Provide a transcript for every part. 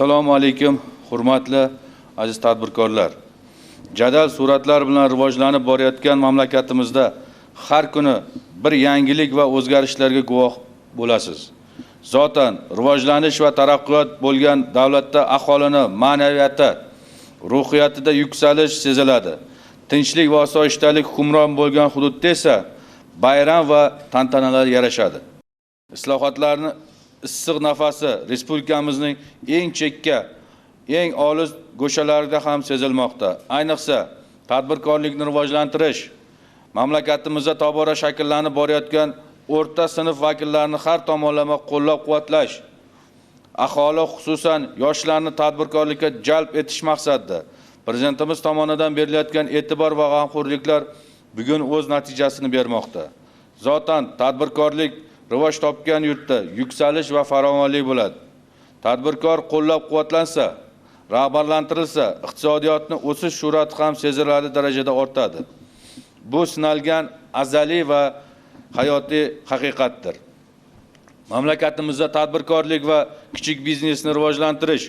Assalomu alaykum, hurmatli aziz tadbirkorlar. Jadal sur'atlar bilan rivojlanib borayotgan mamlakatimizda har kuni bir yangilik va o'zgarishlarga guvoh bo'lasiz. Zotan rivojlanish va taraqqiyot bo'lgan davlatda aholini ma'naviyati, ruhiyatida yuksalish seziladi. Tinchlik va osoyishtalik hukmron bo'lgan hududda esa bayram va tantanalar yarashadi. Islohotlarni issiq nafasi respublikamizning eng chekka, eng olis go'shalarida ham sezilmoqda. Ayniqsa, tadbirkorlikni rivojlantirish, mamlakatimizda tobora shakllanib borayotgan o'rta sinf vakillarini har tomonlama qo'llab-quvvatlash, aholi, xususan yoshlarni tadbirkorlikka jalb etish maqsadida Prezidentimiz tomonidan berilayotgan e'tibor va g'amxo'rliklar bugun o'z natijasini bermoqda. Zotan tadbirkorlik rivoj topgan yurtda yuksalish va farovonlik bo'ladi. Tadbirkor qo'llab-quvvatlansa, rag'batlantirilsa, iqtisodiyotni o'sish sur'ati ham sezilarli darajada ortadi. Bu sinalgan azaliy va hayotiy haqiqatdir. Mamlakatimizda tadbirkorlik va kichik biznesni rivojlantirish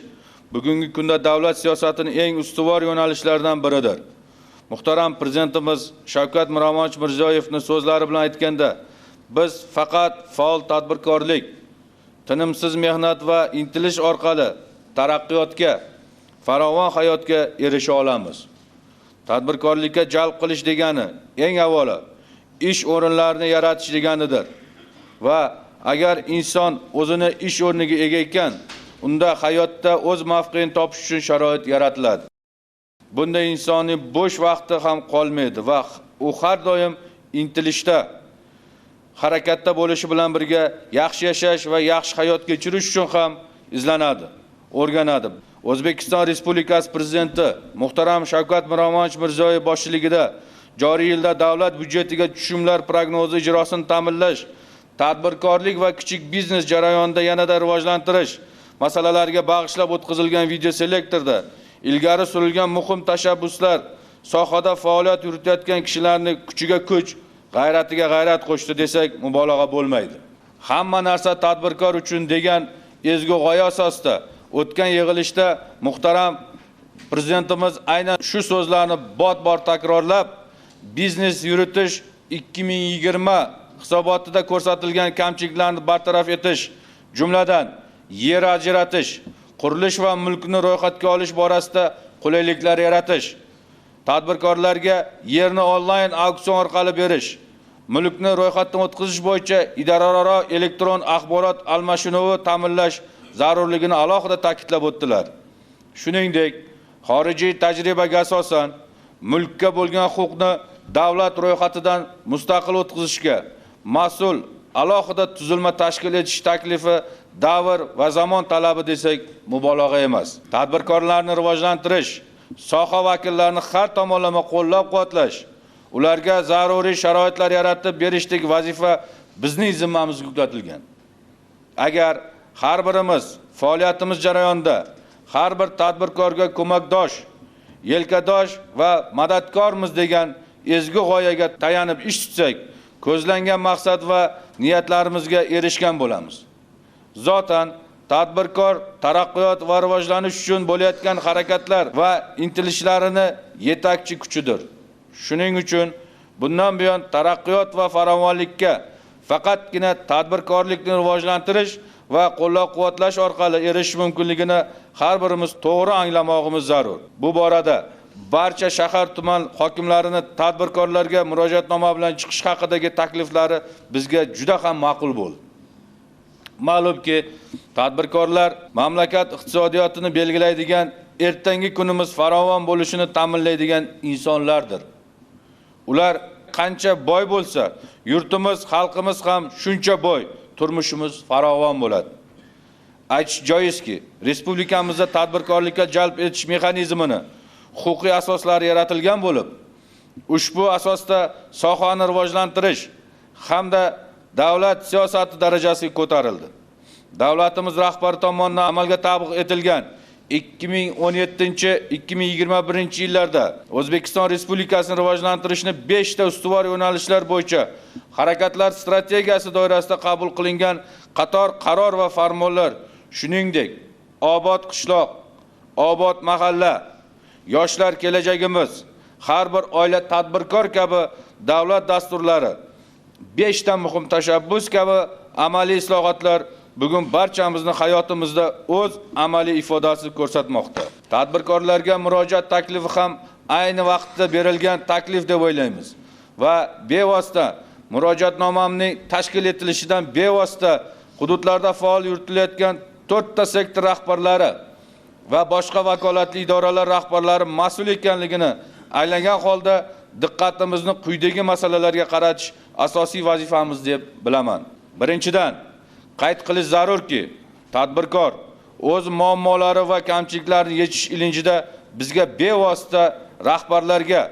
bugungi kunda davlat siyosatining eng ustuvor yo'nalishlaridan biridir. Muhtaram Prezidentimiz Shavkat Miromonovich Mirziyoyevning so'zlari bilan aytganda, biz faqat faol tadbirkorlik, tinimsiz mehnat va intilish orqali taraqqiyotga, farovon hayotga erisha olamiz. Tadbirkorlikka jalb qilish degani eng avvalo ish o'rinlarini yaratish deganidir. Va agar inson o'zini ish o'rniga ega ekan, unda hayotda o'z mavqeini topish uchun sharoit yaratiladi. Bunda insonning bo'sh vaqti ham qolmaydi va u har doim intilishda, harakatda bo'lishi bilan birga yaxshi yashash va yaxshi hayot kechirish uchun ham izlanadi, o'rganadi. O'zbekiston Respublikasi Prezidenti muhtaram Shavkat Miromonovich Mirziyoyev boshchiligida joriy yilda davlat byudjetiga tushumlar prognozi ijrosini ta'minlash, tadbirkorlik va kichik biznes jarayonida yanada rivojlantirish masalalariga bag'ishlab o'tkazilgan videoselektorda ilgari surilgan muhim tashabbuslar sohada faoliyat yuritayotgan kishilarning kuchiga kuch, g'ayratiga g'ayrat qo'shdi desak mubolag'a bo'lmaydi. Hamma narsa tadbirkor uchun degan ezgu g'oya asosida o'tgan yig'ilishda muhtaram Prezidentimiz aynan shu so'zlarni bot-bor takrorlab, biznes yuritish 2020 hisobotida ko'rsatilgan kamchiliklarni bartaraf etish, jumladan yer ajratish, qurilish va mulkni ro'yxatga olish borasida qulayliklar yaratish, tadbirkorlarga yerni onlayn auksion orqali berish, mulkni ro'yxatdan o'tkazish bo'yicha idoralararo elektron axborot almashinuvi ta'minlash zarurligini alohida ta'kidlab o'tdilar. Shuningdek, xorijiy tajribaga asosan mulkka bo'lgan huquqni davlat ro'yxatidan mustaqil o'tkazishga mas'ul alohida tuzilma tashkil etish taklifi davr va zamon talabi desak mubolag'a emas. Tadbirkorlarni rivojlantirish, soha vakillarini har tomonlama qo'llab-quvvatlash, ularga zaruriy sharoitlar yaratib berishdek vazifa bizning zimmamizga yuklatilgan. Agar har birimiz faoliyatimiz jarayonida har bir tadbirkorga ko'makdosh, yelkadosh va madadkormiz degan ezgu g'oyaga tayanib ish tutsak, ko'zlangan maqsad va niyatlarimizga erishgan bo'lamiz. Zotan tadbirkor taraqqiyot va rivojlanish uchun bo'layotgan harakatlar va intilishlarini yetakchi kuchidir. Shuning uchun bundan buyon taraqqiyot va farovonlikka faqatgina tadbirkorlikni rivojlantirish va qo'llab-quvvatlash orqali erishish mumkinligini har birimiz to'g'ri anglamog'imiz zarur. Bu borada barcha shahar tuman hokimlarini tadbirkorlarga murojaatnoma bilan chiqish haqidagi takliflari bizga juda ham ma'qul bo'ldi. Ma'lumki, tadbirkorlar mamlakat iqtisodiyotini belgilaydigan, ertangi kunimiz farovon bo'lishini ta'minlaydigan insonlardir. Ular qancha boy bo'lsa, yurtimiz, xalqimiz ham shuncha boy, turmushimiz farovon bo'ladi. Aytish joizki, respublikamizda tadbirkorlikka jalb etish mexanizmini huquqiy asoslari yaratilgan bo'lib, ushbu asosda sohani rivojlantirish hamda davlat siyosati darajasiga ko'tarildi. Davlatimiz rahbari tomonidan amalga tatbiq etilgan 2017-2021 yillarda O'zbekiston Respublikasini rivojlantirishni 5 ta ustuvor yo'nalishlar bo'yicha harakatlar strategiyasi doirasida qabul qilingan qator qaror va farmonlar, shuningdek, Obod qishloq, obod mahalla, yoshlar kelajagimiz, har bir oila tadbirkor kabi davlat dasturlari, 5 ta muhim tashabbus kabi amaliy islohotlar bugun barchamizning hayotimizda o'z amaliy ifodasini ko'rsatmoqda. Tadbirkorlarga murojaat taklifi ham ayni vaqtda berilgan taklif deb o'ylaymiz va bevosita murojaatnomamning tashkil etilishidan bevosita hududlarda faol yuritilayotgan 4 ta sektor rahbarlari va boshqa vakolatli idoralar rahbarlari mas'ul ekanligini anglagan holda diqqatimizni quyidagi masalalarga qaratish asosiy vazifamiz deb bilaman. Birinchidan, qayd qilish zarurki, tadbirkor o'z muammolari va kamchiliklarini yechish ilinjida bizga bevosita rahbarlarga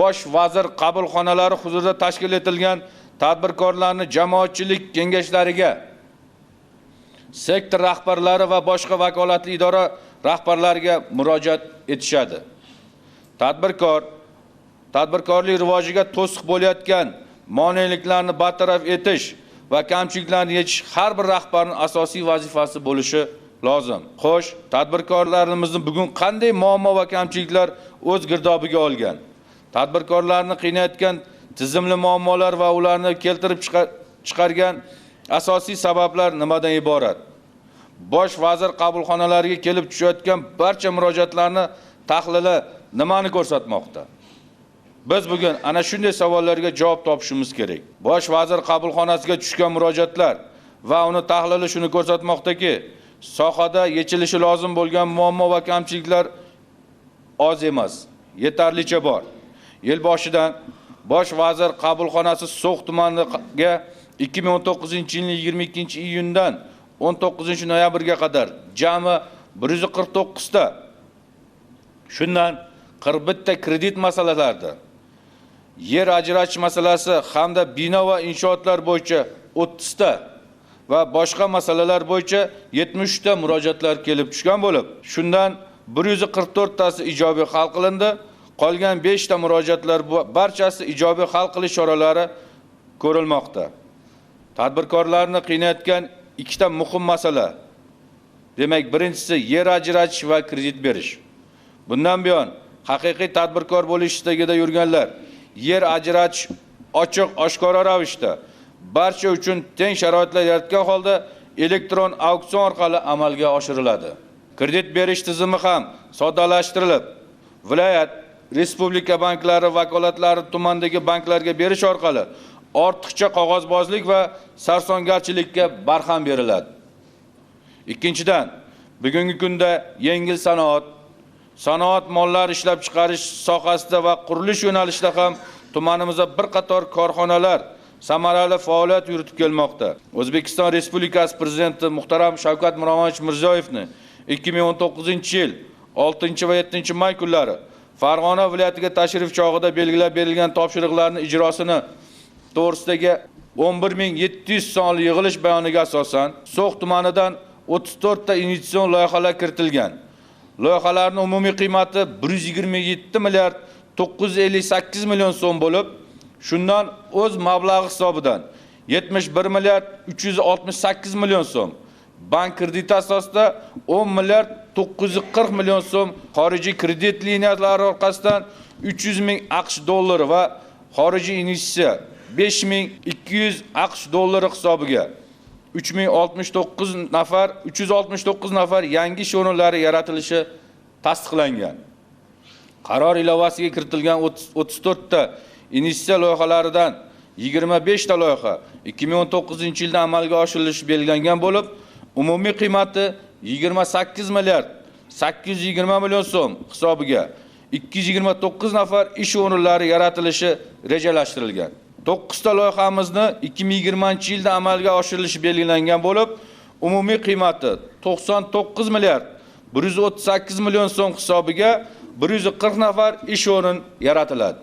bosh vazir qabulxonalari huzurida tashkil etilgan tadbirkorlarning jamoatchilik kengashlariga, sektor rahbarlari va boshqa vakolatli idora rahbarlariga murojaat etishadi. Tadbirkorlik rivojiga to'siq bo'layotgan moneliklarni bartaraf etish va kamchiliklarni yechish har bir rahbarning asosiy vazifasi bo'lishi lozim. Xo'sh, tadbirkorlarimizni bugun qanday muammo va kamchiliklar o'z girdobiga olgan? Tadbirkorlarni qiynayotgan tizimli muammolar va ularni keltirib chiqargan asosiy sabablar nimadan iborat? Bosh vazir qabulxonalariga kelib tushayotgan barcha murojaatlarni tahlili nimani ko'rsatmoqda? Biz bugun ana shunday savollarga javob topishimiz kerak. Bosh vazir qabulxonasiga tushgan murojaatlar va uni tahlili shuni ko'rsatmoqdaki, sohada yechilishi lozim bo'lgan muammo va kamchiliklar oz emas, yetarlicha bor. Yil boshidan Bosh vazir qabulxonasi So'x tumaniga 2019-yilning 22-iyundan 19-noyabrga qadar jami 149 ta, shundan 41 ta kredit masalalarida, yer ajratish masalasi hamda bino va inshootlar bo'yicha 30 ta va boshqa masalalar bo'yicha 73 ta murojaatlar kelib tushgan bo'lib, shundan 144 tasi ijobiy hal qilindi. Qolgan 5 ta murojaatlar barchasi ijobiy hal qilish choralari ko'rilmoqda. Tadbirkorlarni qiynayotgan 2 ta muhim masala. Demak, birinchisi yer ajratish va kredit berish. Bundan buyon haqiqiy tadbirkor bo'lish istagida yurganlar yer ajratish ochiq oshkora ravishda barcha uchun teng sharoitlar yaratgan holda elektron auksion orqali amalga oshiriladi. Kredit berish tizimi ham soddalashtirilib, viloyat, respublika banklari vakolatlari tumandagi banklarga berish orqali ortiqcha qog'ozbozlik va sarsongarchilikka barham beriladi. Ikkinchidan, bugungi kunda yengil sanoat, sanoat mollari ishlab chiqarish sohasida va qurilish yo'nalishida ham tumanimizda bir qator korxonalar samarali faoliyat yuritib kelmoqda. O'zbekiston Respublikasi Prezidenti muhtaram Shavkat Miromonovich Mirziyoyevning 2019-yil 6 va 7 may kunlari Farg'ona viloyatiga tashrif chog'ida belgilab berilgan topshiriqlarning ijrosini to'g'risidagi 11700 sonli yig'ilish bayoniga asosan So'x tumanidan 34 ta investitsion loyihalar kiritilgan. Loyihalarning umumiy qiymati 127 milliard 958 million so'm bo'lib, shundan o'z mablag'i hisobidan 71 milliard 368 million so'm, bank krediti asosida 10 milliard 940 million so'm, xorijiy kredit liniyalari orqasidan 300 ming AQSh dollari va xorijiy investitsiya 5200 AQSh dollari hisobiga 3069 nafar 369 nafar yangi ish o'rinlari yaratilishi tasdiqlangan. Qaror ilovasiga kiritilgan 34 ta investitsiya loyihalaridan 25 ta loyiha 2019-yilda amalga oshirilishi belgilangan bo'lib, umumiy qiymati 28 milliard 820 million so'm hisobiga 229 nafar ish o'rinlari yaratilishi rejalashtirilgan. 9 ta loyihamizni 2020-yilda amalga oshirilishi belgilangan bo'lib, umumiy qiymati 99 milliard 138 million so'm hisobiga 140 nafar ish o'rin yaratiladi.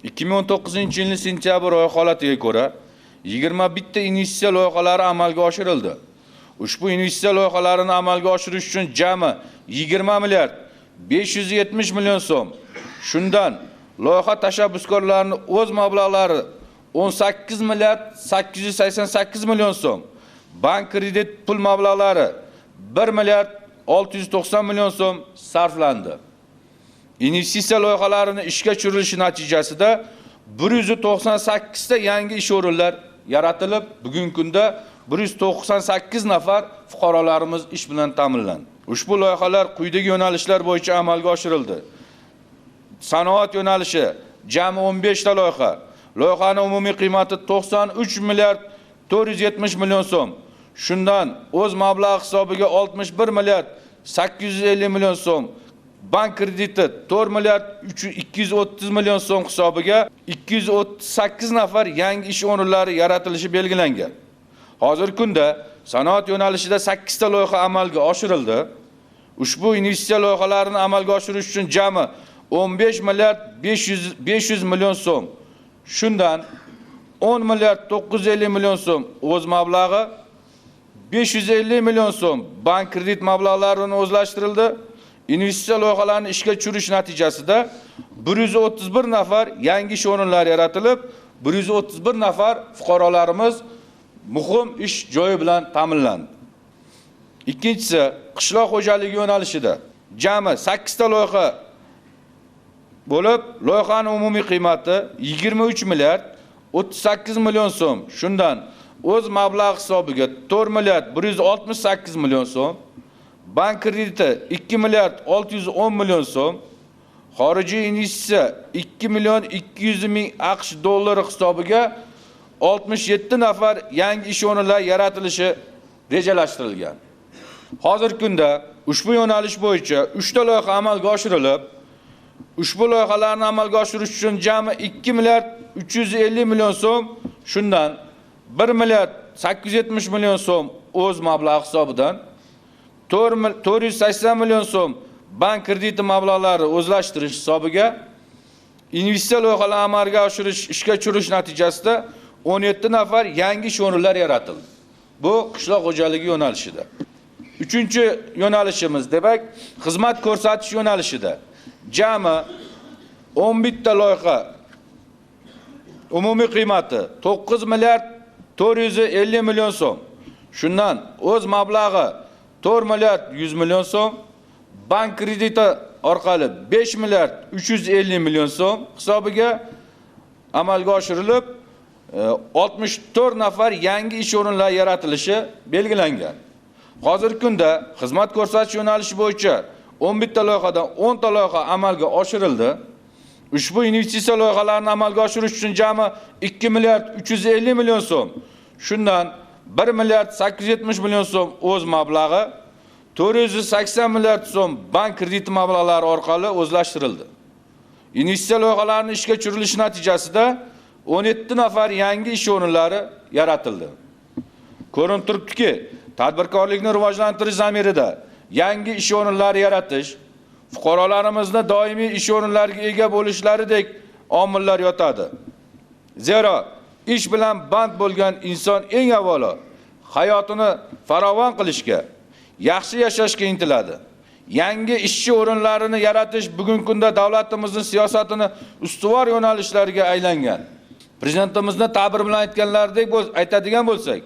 2019-yilning sentyabr oyi holatiga ko'ra 21 ta investitsiya loyihalari amalga oshirildi. Ushbu investitsiya loyihalarini amalga oshirish uchun jami 20 milliard 570 million so'm, shundan loyiha tashabbuskorlarining o'z mablag'lari 18 milliard 888 million so'm, bank kredit pul mablag'lari 1 milliard 690 million so'm sarflandi. Investitsiya loyihalarini ishga tushirilishi natijasida 198 ta yangi ish o'rinlar yaratilib, bugungi kunda 198 nafar fuqarolarimiz ish bilan ta'minlandi. Ushbu loyihalar quyidagi yo'nalishlar bo'yicha amalga oshirildi. Sanoat yo'nalishi jami 15 ta loyiha. Loyihaning umumiy qiymati 93 milliard 470 million so'm. Shundan o'z mablag'i hisobiga 61 milliard 850 million so'm, bank krediti 4 milliard 230 million so'm hisobiga 238 nafar yangi ish o'rinlari yaratilishi belgilangan. Hozirgi kunda sanoat yo'nalishida 8 ta loyiha amalga oshirildi. Ushbu investitsiya loyihalarini amalga oshirish uchun jami 15 milliard 500 million so'm. Shundan 10 milliard 950 million so'm o'z mablag'i, 550 million so'm bank kredit mablag'larini o'zlashtirildi. Investitsiya loyihalarini ishga tushirish natijasida 131 nafar yangi ish o'rinlari yaratilib, 131 nafar fuqarolarimiz muhim ish joyi bilan ta'minlandi. Ikkinchisi, qishloq xo'jaligi yo'nalishida jami 8 ta loyiha bo'lib, loyihaning umumiy qiymati 23 milliard 38 million so'm. Shundan o'z mablag'i hisobiga 4 milliard 168 million so'm, bank krediti 2 milliard 610 million so'm, xorijiy investitsiya 2 million 200 ming AQSh dollari hisobiga 67 nafar yangi ish o'rinlari yaratilishi rejalashtirilgan. Hozirgi kunda ushbu yo'nalish bo'yicha 3 ta loyiha amalga oshirilib, ushbu loyihalarni amalga oshirish uchun jami 2 milliard 350 million so'm, shundan 1 milliard 870 million so'm o'z mablag'i hisobidan, 480 million so'm bank krediti mablag'lari o'zlashtirish hisobiga investitsiya loyihalarini amalga oshirish, ishga tushirish natijasida 17 nafar yangi ish o'rinlari yaratildi. Bu qishloq xo'jaligi yo'nalishida. Uchinchi yo'nalishimiz, demak, xizmat ko'rsatish yo'nalishida jami 11 ta loyiha umumiy qiymati 9 milliard 450 million so'm. Shundan o'z mablag'i 4 milliard 100 million so'm, bank krediti orqali 5 milliard 350 million so'm hisobiga amalga oshirilib, 64 nafar yangi ish o'rinlari yaratilishi belgilangan. Hozirgi kunda xizmat ko'rsatish yo'nalishi bo'yicha 11 ta loyihadan 10 ta loyiha amalga oshirildi. Ushbu investitsiya loyihalarini amalga oshirish uchun jami 2 milliard 350 million so'm, shundan 1 milliard 870 million so'm o'z mablag'i, 480 milliard so'm bank krediti mablag'lari orqali o'zlashtirildi. Investitsiya loyihalarini ishga tushirilishi natijasida 17 nafar yangi ish o'rinlari yaratildi. Ko'rinib turibdiki, tadbirkorlikni rivojlantirish zamirida yangi ish o'rinlari yaratish, fuqarolarimizni doimiy ish o'rinlariga ega bo'lishlaridek omillar yotadi. Zero ish bilan band bo'lgan inson eng avvalo hayotini farovon qilishga, yaxshi yashashga intiladi. Yangi ishchi o'rinlarini yaratish bugungi kunda davlatimizning siyosatini ustuvor yo'nalishlariga aylangan. Prezidentimizni ta'bir bilan aytganlaridek aytadigan bo'lsak,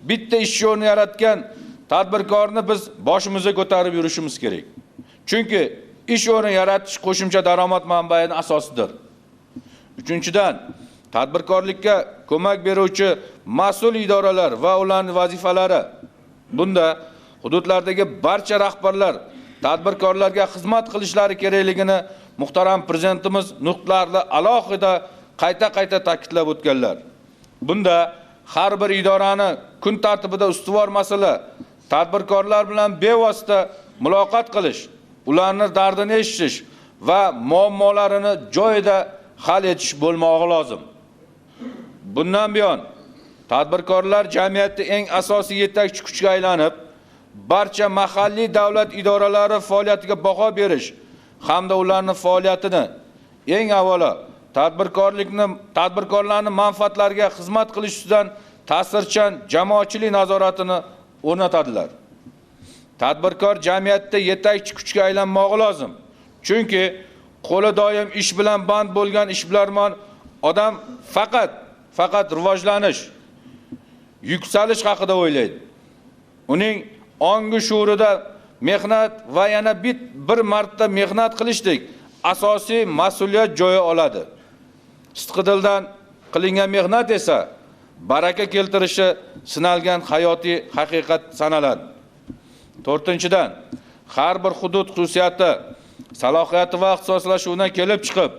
bitta ishchi o'rni yaratgan tadbirkorni biz boshimizga ko'tarib yurishimiz kerak. Chunki ish o'rni yaratish qo'shimcha daromad manbaining asosidir. Uchinchidan, tadbirkorlikka ko'mak beruvchi mas'ul idoralar va ularning vazifalari. Bunda hududlardagi barcha rahbarlar tadbirkorlarga xizmat qilishlari kerakligini muhtaram prezidentimiz nutqlarida alohida qayta-qayta ta'kidlab o'tganlar. Bunda har bir idorani kun tartibida ustuvor masala tadbirkorlar bilan bevosita muloqot qilish, ularning dardini eshitish va muammolarini joyida hal etish bo'lmog'i lozim. Bundan buyon tadbirkorlar jamiyatda eng asosiy yetakchi kuchga aylanib, barcha mahalliy davlat idoralari faoliyatiga baho berish hamda ularning faoliyatini eng avvalo tadbirkorlarning manfaatlariga xizmat qilish ustidan ta'sirchan jamoatchilik nazoratini o'rnatadilar. Tadbirkor jamiyatda yetakchi kuchga aylanmog'i lozim. Chunki qo'li doim ish bilan band bo'lgan ishbilarmon odam faqat rivojlanish, yuksalish haqida o'ylaydi. Uning ongi shuurida mehnat va yana bir marta mehnat qilishdek asosiy mas'uliyat joyi oladi. Sidqidildan qilingan mehnat esa baraka keltirishi sinalgan hayotiy haqiqat sanaladi. To'rtinchidan, har bir hudud xususiyati, salohiyati va ixtisoslashuvidan kelib chiqib,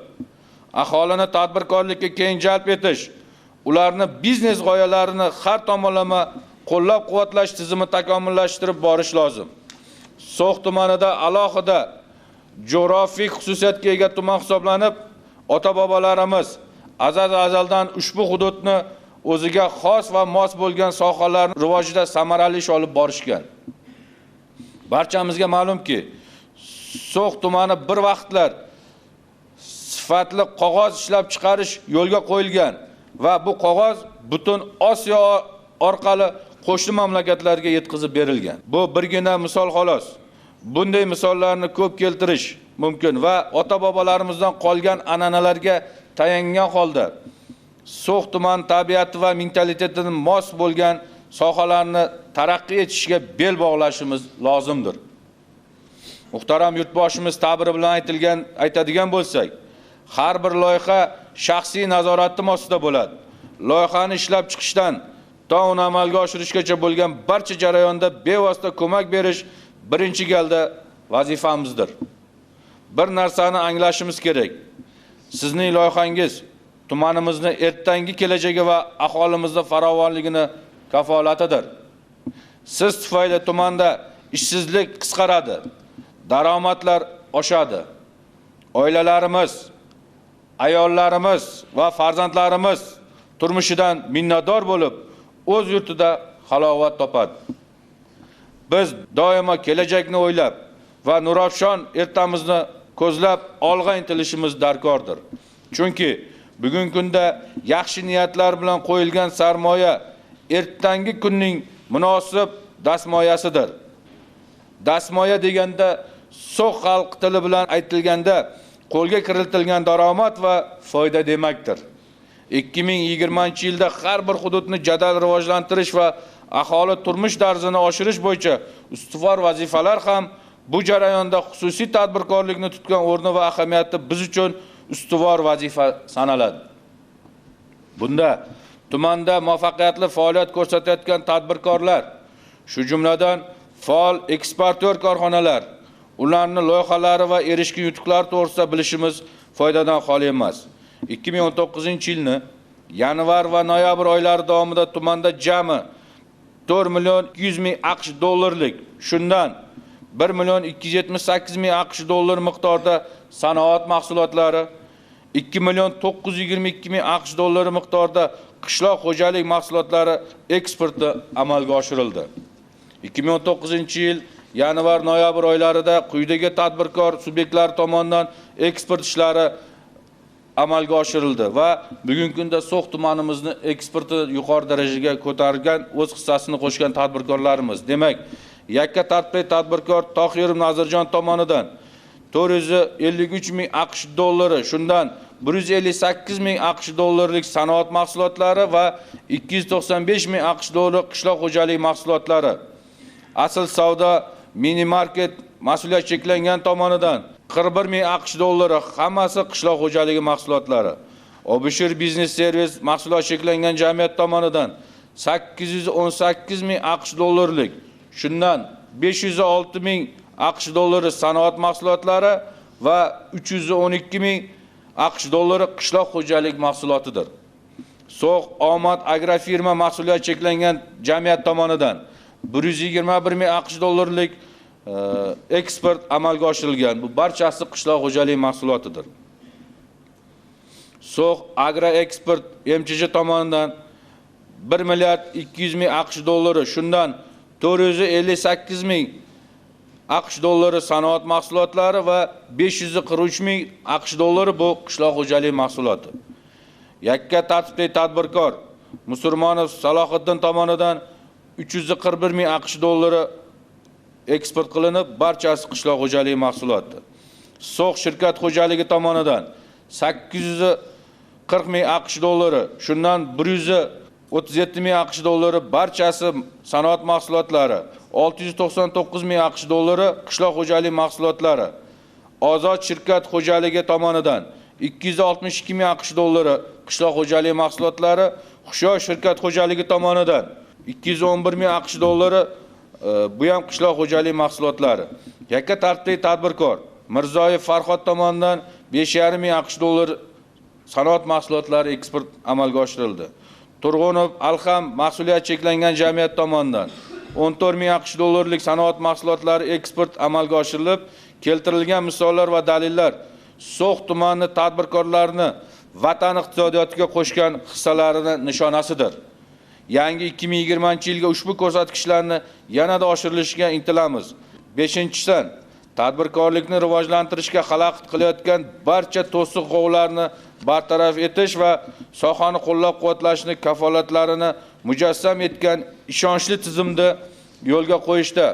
aholini tadbirkorlikka keng jalb etish, ularni biznes g'oyalarini har tomonlama qo'llab-quvvatlash tizimi takomillashtirib borish lozim. So'x tumanida alohida jo'grafik xususiyatga ega tuman hisoblanib, ota-bobolarimiz azal-azaldan ushbu hududni o'ziga xos va mos bo'lgan sohalarning rivojida samarali ish olib borishgan. Barchamizga ma'lumki, So'x tumani bir vaqtlar sifatli qog'oz ishlab chiqarish yo'lga qo'yilgan va bu qog'oz butun Osiyo orqali qo'shni mamlakatlarga yetkazib berilgan. Bu birgina misol xolos. Bunday misollarni ko'p keltirish mumkin va ota-bobolarimizdan qolgan an'analarga tayangan holda So'x tuman tabiati va mentalitetini mos bo'lgan sohalarni taraqqiy etishga bel bog'lashimiz lozimdir. Muhtaram yurtboshimiz ta'biri bilan aytadigan bo'lsak, har bir loyiha shaxsiy nazoratim ostida bo'ladi. Loyihani ishlab chiqishdan to uni amalga oshirishgacha bo'lgan barcha jarayonda bevosita ko'mak berish birinchi galda vazifamizdir. Bir narsani anglashimiz kerak. Sizning loyihangiz tumanimizni ertangi kelajagi va aholimizning farovonligini kafolatidir. Siz tufayli tumanda ishsizlik qisqaradi, daromadlar oshadi. Oilalarimiz, ayollarimiz va farzandlarimiz turmushidan minnatdor bo'lib, o'z yurtida halovat topadi. Biz doimo kelajakni o'ylab va nurafshon ertamizni ko'zlab olg'a intilishimiz darkordir. Chunki bugungi kunda yaxshi niyatlar bilan qo'yilgan sarmoya ertangi kunning munosib dastmoyasidir. Dastmoya deganda so'x xalq tili bilan aytilganda qo'lga kiritilgan daromad va foyda demakdir. 2020-yilda har bir hududni jadal rivojlantirish va aholi turmush tarzini oshirish bo'yicha ustuvor vazifalar ham bu jarayonda xususiy tadbirkorlikni tutgan o'rni va ahamiyati biz uchun ustuvor vazifa sanaladi. Bunda tumanda muvaffaqiyatli faoliyat ko'rsatayotgan tadbirkorlar, shu jumladan faol eksportyor korxonalar, ularning loyihalari va erishgan yutuqlari to'g'risida bilishimiz foydadan xoli emas. 2019-yilni yanvar va noyabr oylari davomida tumanda jami 4 million 200 ming AQSh dollarlik, shundan 1 million 278 ming AQSh dollar miqdorida sanoat mahsulotlari, 2 million 922 ming AQSh dollari miqdorida qishloq xo'jalik mahsulotlari eksporti amalga oshirildi. 2019-yil yanvar-noyabr oylarida quyidagi tadbirkor subyektlari tomonidan eksport ishlari amalga oshirildi va bugungi kunda So'x tumanimizni eksporti yuqori darajaga ko'tarilgan, o'z hissasini qo'shgan tadbirkorlarimiz. Demak, yakka tartibli tadbirkor Tohirov Nazirjon tomonidan 453 ming AQSh dollari, shundan 158 ming AQSh dollarlik sanoat mahsulotlari va 295 ming AQSh dollari qishloq xo'jalik mahsulotlari. Asl savdo mini market mas'uliyat cheklangan tomonidan 41 ming AQSh dollari, hammasi qishloq xo'jaligi mahsulotlari. Obishir biznes servis mahsulot cheklangan jamiyat tomonidan 818 ming AQSh dollarlik, shundan 506 ming AQSh dollari sanoat mahsulotlari va 312 ming AQSh dollari qishloq xo'jalik mahsulotidir. So'x Omad agrofirma mas'uliyat cheklangan jamiyat tomonidan 121 ming AQSh dollarlik eksport amalga oshirilgan. Bu barchasi qishloq xo'jalik mahsulotidir. So'x Agroeksport MCJ tomonidan 1 milliard 200 ming AQSh dollari, shundan 458 ming AQSh dollari sanoat mahsulotlari va 543 ming AQSh dollari bu qishloq xo'jalik mahsuloti. Yakka tartibli tadbirkor Musulmonov Salohiddin tomonidan 341 ming AQSh dollari eksport qilinib, barchasi qishloq xo'jaligi mahsuloti. So'x shirkat xo'jaligi tomonidan 840 ming AQSh dollari, shundan 37 ming AQSh dollari barchasi sanoat mahsulotlari, 699 ming AQSh dollari qishloq xo'jalik mahsulotlari, Ozod shirkat xo'jaligi tomonidan 262 ming AQSh dollari qishloq xo'jalik mahsulotlari, Hushyor shirkat xo'jaligi tomonidan 211 ming AQSh dollari, bu ham qishloq xo'jalik mahsulotlari. Yakka tartibli tadbirkor Mirzoyev Farhod tomonidan 5,5 ming AQSh dollari sanoat mahsulotlari eksport amalga oshirildi. Turg'unov Alham mas'uliyat cheklangan jamiyat tomonidan 14 ming AQSh dollarlik sanoat mahsulotlari eksport amalga oshirilib, keltirilgan misollar va dalillar So'x tumani tadbirkorlarini vatan iqtisodiyotiga qo'shgan hissalarini nishonasidir. Yangi 2020-yilga ushbu ko'rsatkichlarni yanada oshirilishiga intilamiz. 5-chidan, tadbirkorlikni rivojlantirishga xalaqit qilayotgan barcha to'siq g'ovlarni bartaraf etish va sohani qo'llab-quvvatlashni kafolatlarini mujassam etgan ishonchli tizimni yo'lga qo'yishda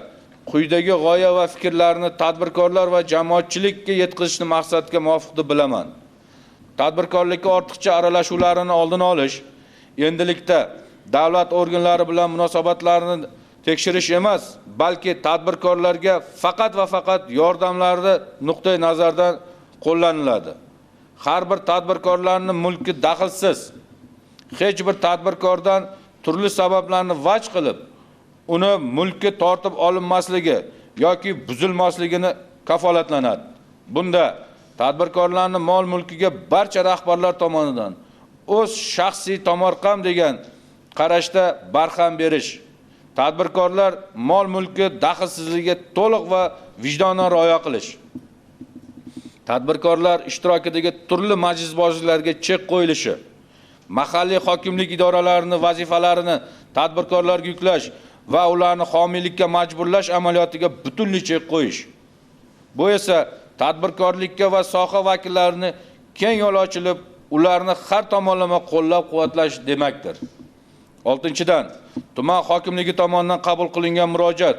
quyidagi g'oya va fikrlarni tadbirkorlar va jamoatchilikka yetkazishni maqsadga muvofiq deb bilaman. Tadbirkorlikka ortiqcha aralashuvlarini oldini olish, endilikda davlat organlari bilan munosabatlarni tekshirish emas, balki tadbirkorlarga faqat va faqat yordamlarni nuqtai nazardan qo'llaniladi. Har bir tadbirkorlarning mulki daxlsiz. Hech bir tadbirkordan turli sabablarni vaj qilib, uni mulki tortib olinmasligi yoki buzilmasligini kafolatlanadi. Bunda tadbirkorlarning mol mulkiga barcha rahbarlar tomonidan o'z shaxsiy tomorqam degan qarashda barham berish, tadbirkorlar mol mulki daxlsizligiga to'liq va vijdonan rioya qilish, tadbirkorlar ishtirokidagi turli majlisbozliklarga chek qo'yilishi, mahalliy hokimlik idoralarining vazifalarini tadbirkorlarga yuklash va ularni homiylikka majburlash amaliyotiga butunlay chek qo'yish. Bu esa tadbirkorlikka va soha vakillarini keng yo'l ochilib, ularni har tomonlama qo'llab-quvvatlash demakdir. 6-dan, tuman hokimligi tomonidan qabul qilingan murojaat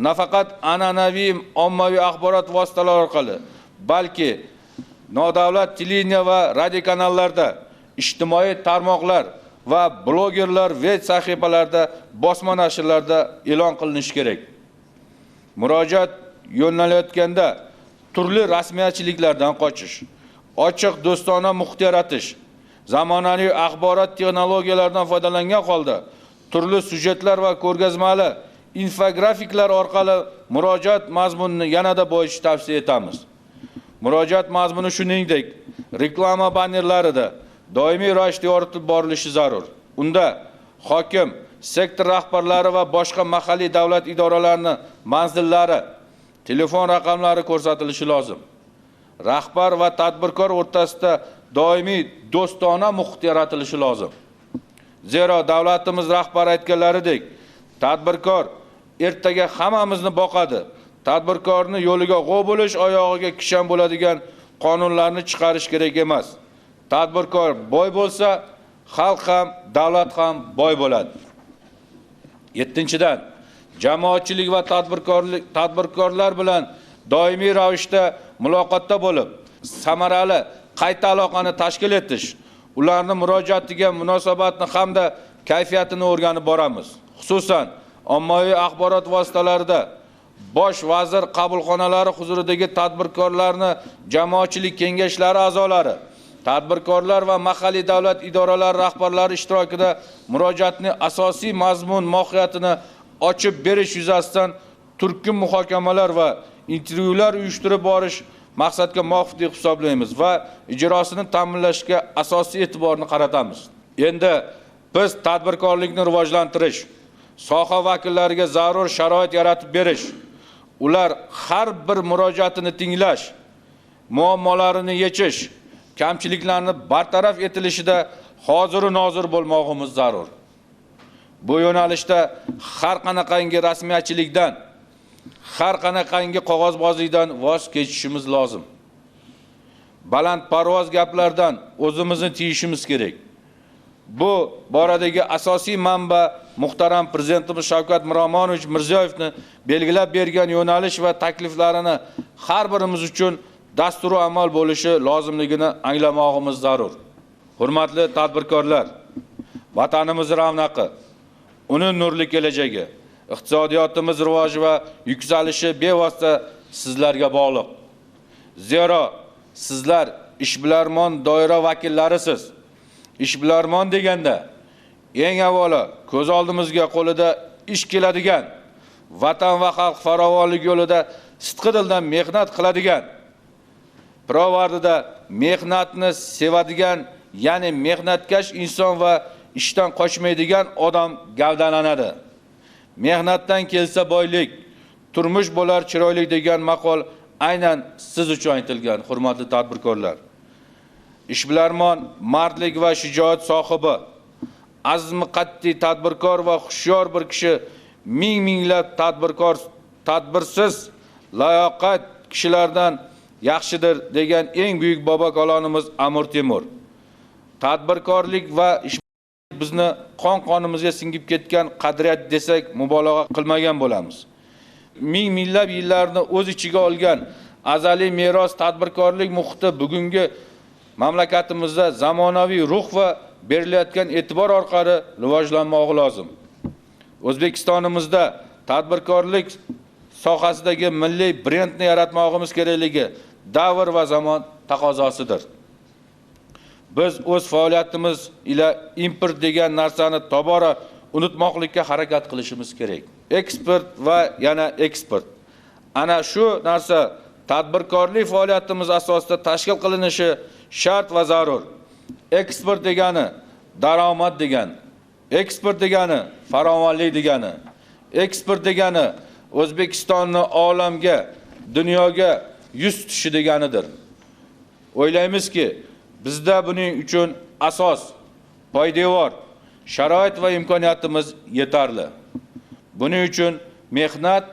nafaqat an'anaviy ommaviy axborot vositalari orqali, balki nodavlat televideniye va radiokanallarda, ijtimoiy tarmoqlar va blogerlar veb sahifalarida, bosma nashrlarda e'lon qilinishi kerak. Murojaat yo'nalilayotganda turli rasmiyatchiliklardan qochish, ochiq do'stona muhit yaratish, zamonaviy axborot texnologiyalaridan foydalangan holda turli syujetlar va ko'rgazmali infografiklar orqali murojaat mazmunini yanada boyitishni tavsiya etamiz. Murojaat mazmuni shuningdek reklama bannerlarida doimiy ravishda yoritib borilishi zarur. Unda hokim, sektor rahbarlari va boshqa mahalliy davlat idoralarining manzillari, telefon raqamlari ko'rsatilishi lozim. Rahbar va tadbirkor o'rtasida doimiy do'stona muhit yaratilishi lozim. Zero davlatimiz rahbari aytganlaridek, tadbirkor ertaga hammamizni boqadi. Tadbirkorning yo'liga g'ov bo'lish, oyog'iga kishan bo'ladigan qonunlarni chiqarish kerak emas. Tadbirkor boy bo'lsa, xalq ham, davlat ham boy bo'ladi. 7-dan, jamoatchilik va tadbirkorlar bilan doimiy ravishda muloqotda bo'lib, samarali qayta aloqani tashkil etish, ularning murojaatiga munosabatni hamda kayfiyatini o'rganib boramiz. Xususan, ommaviy axborot vositalarida bosh vazir qabulxonalari huzuridagi tadbirkorlarni jamoatchilik kengashlari a'zolari, tadbirkorlar va mahalliy davlat idoralari rahbarlari ishtirokida murojaatning asosiy mazmun mohiyatini ochib berish yuzasidan turkum muhokamalar va intervyular uyushtirib borish maqsadga muvofiq deb hisoblaymiz va ijrosini ta'minlashga asosiy e'tiborni qaratamiz. Endi biz tadbirkorlikni rivojlantirish, soha vakillariga zarur sharoit yaratib berish, ular har bir murojaatini tinglash, muammolarini yechish, kamchiliklarni bartaraf etilishida hoziru nozir bo'lmog'imiz zarur. Bu yo'nalishda har qanaqangi rasmiyatchilikdan, har qanaqangi qog'ozbozlikdan voz kechishimiz lozim. Balandparvoz gaplardan o'zimizni tiyishimiz kerak. Bu boradagi asosiy manba muhtaram Prezidentimiz Shavkat Miromonovich Mirziyoyevni belgilab bergan yo'nalish va takliflarini har birimiz uchun dasturi amal bo'lishi lozimligini anglamog'imiz zarur. Hurmatli tadbirkorlar, Vatanimiz ravnaqi, uni nurli kelajagi, iqtisodiyotimiz rivoji va yuksalishi bevosita sizlarga bog'liq. Zero sizlar ishbilarmon doira vakillarisiz. Ishbilarmon deganda eng avvalo ko'z oldimizga qo'lida ish keladigan, vatan va xalq farovonligi yo'lida sidqi dildan mehnat qiladigan, pirovardida mehnatni sevadigan, ya'ni mehnatkash inson va ishdan qochmaydigan odam gavdalanadi. Mehnatdan kelsa boylik, turmush bo'lar chiroyli degan maqol aynan siz uchun aytilgan, hurmatli tadbirkorlar. Ishbilarmon mardlik va shijoat sohibi, azmi qat'iy tadbirkor va hushyor bir kishi ming minglab tadbirkor tadbirsiz layoqat kishilardan yaxshidir degan eng buyuk bobo kalonimiz Amir Temur. Tadbirkorlik va ish bizni qon-qonimizga singib ketgan qadriyat desak mubolag'a qilmagan bo'lamiz. Ming minglab yillarni o'z ichiga olgan azaliy meros tadbirkorlik muhiti bugungi mamlakatimizda zamonaviy ruh va berilayotgan e'tibor orqali rivojlanmog'i lozim. O'zbekistonimizda tadbirkorlik sohasidagi milliy brendni yaratmoqimiz kerakligi davr va zamon taqozosidir. Biz o'z faoliyatimiz ila import degan narsani tobora unutmoqlikka harakat qilishimiz kerak. Eksport va yana eksport. Ana shu narsa tadbirkorlik faoliyatimiz asosida tashkil qilinishi shart va zarur. Eksport degani daromad degani, eksport degani farovonlik degani, eksport degani O'zbekistonni olamga, dunyoga yuz tutishi deganidir. O'ylaymizki, bizda buning uchun asos, poydevor, sharoit va imkoniyatimiz yetarli. Buning uchun mehnat,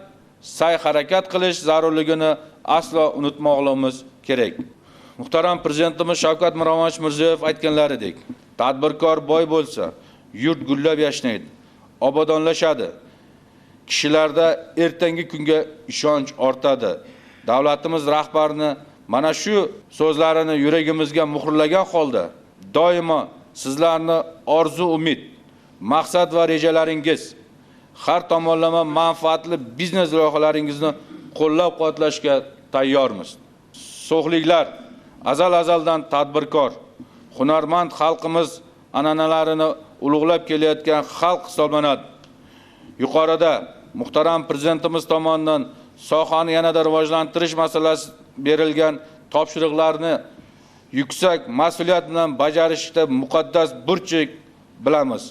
sa'y harakat qilish zarurligini aslo unutmoqligimiz kerak. Muhtaram Prezidentimiz Shavkat Miromonovich Mirziyoyev aytganlaridek, tadbirkor boy bo'lsa, yurt gullab yashnaydi, obodonlashadi. Kishilarda ertangi kunga ishonch ortadi. Davlatimiz rahbarini mana shu so'zlarini yuragimizga muhrlagan holda doimo sizlarni orzu umid, maqsad va rejalaringiz, har tomonlama manfaatli biznes loyihalaringizni qo'llab-quvvatlashga tayyormiz. So'xliklar azal-azaldan tadbirkor, hunarmand xalqimiz an'analarini ulug'lab kelayotgan xalq hisoblanadi. Yuqorida muhtaram Prezidentimiz tomonidan sohani yanada rivojlantirish masalasi berilgan topshiriqlarni yuksak mas'uliyat bilan bajarishda muqaddas burchak bilamiz.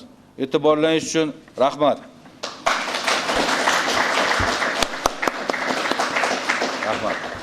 E'tiborlaringiz uchun rahmat. Rahmat.